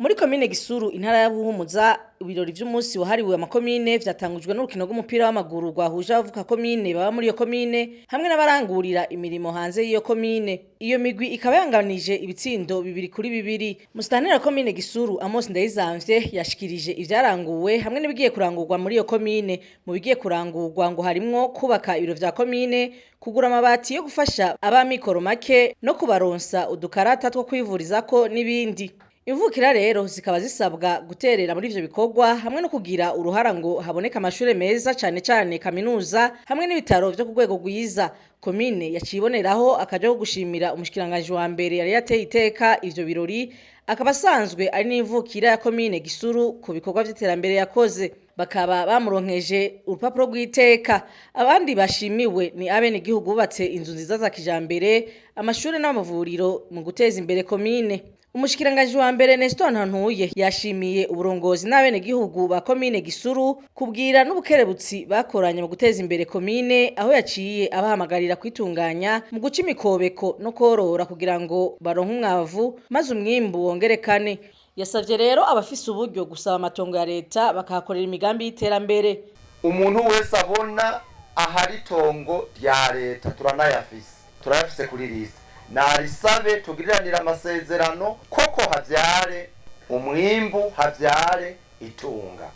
Muri komine Gisuru, intara ya Buhumuza, ibirori vy'umunsi wahariwe amakomine vyatangujwe n'urukino rw'umupira w'amaguru rwahuje abavuka komine baba muri iyo komine hamwe n'abarangurira imirimo hanze y'iyo komine. Iyo migwi ikaba yanganije ibitsindo 2-2. Musitanteri wa komine Gisuru, Amos Ndayizamvye, yashikirije ivyaranguwe hamwe n'ibigiye kurangurwa muri iyo komine. Mu bigiye kurangurwa ngo harimwo kubaka ibiro vya komine, kugura amabati yo gufasha abamikoro make no kubaronsa udukarata two kwivurizako n'ibindi. Imvukira rero zikaba zisabwa guterera muri ivyo bikorwa hamwe no kugira uruhara ngo haboneke amashure meza, cane cane kaminuza, hamwe n'ibitaro vyo ku rwego rwiza. Komine yaciye iboneraho akaryo ko gushimira umushikiranganji wa mbere yari yateye iteka ivyo birori, akaba asanzwe ari n'imvukira ya komine Gisuru, ku bikorwa vy'iterambere yakoze. Bakaba bamuronkeje urupapuro rw'iteka. Abandi bashimiwe ni abenegihugu bubatse inzu nziza za kijambere, amashure n'amavuriro mu guteza imbere komine. Umushikiranganji wa mbere Nestor Ntantuye yashimiye uburongozi n'abenegihugu ba komine Gisuru kubwira n'ubukerebutsi bakoranye mu guteza imbere komine, aho yaciye abahamagarira kwitunganya mu guca imikobeko no korora kugira ngo baronke umwavu maze umwimbu wongerekane. Yasavye rero abafise uburyo gusaba amatongo ya leta bakahakorera imigambi y'iterambere. Umuntu wese abona ahari itongo rya leta, turanayafise, turayafise kuri liste, narisabe tugiriranire amasezerano koko havyare umwimbu, havyare itunga.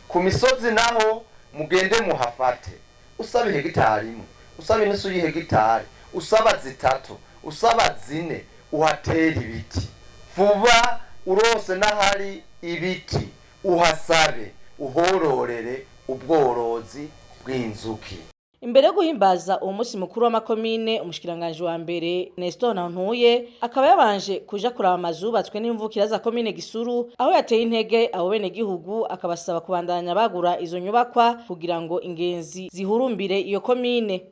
Ku misozi naho mugende muhafate, usaba ihegitari imwe, usaba inusu y'ihegitari, usaba zitatu, usaba zine, uhatere ibiti vuba. Urose n'ahari ibiti uhasabe, uhororere ubworozi bw'inzuki. Imbere yo guhimbaza uwo munsi mukuru w'amakomine, umushikiranganji wa mbere Nestor Ntantuye akaba yabanje kuja kuraba amazu yubatswe n'imvukira za komine Gisuru, aho yateye intege abo benegihugu akabasaba kubandanya bagura izo nyubakwa kugira ngo ingenzi zihurumbire iyo komine.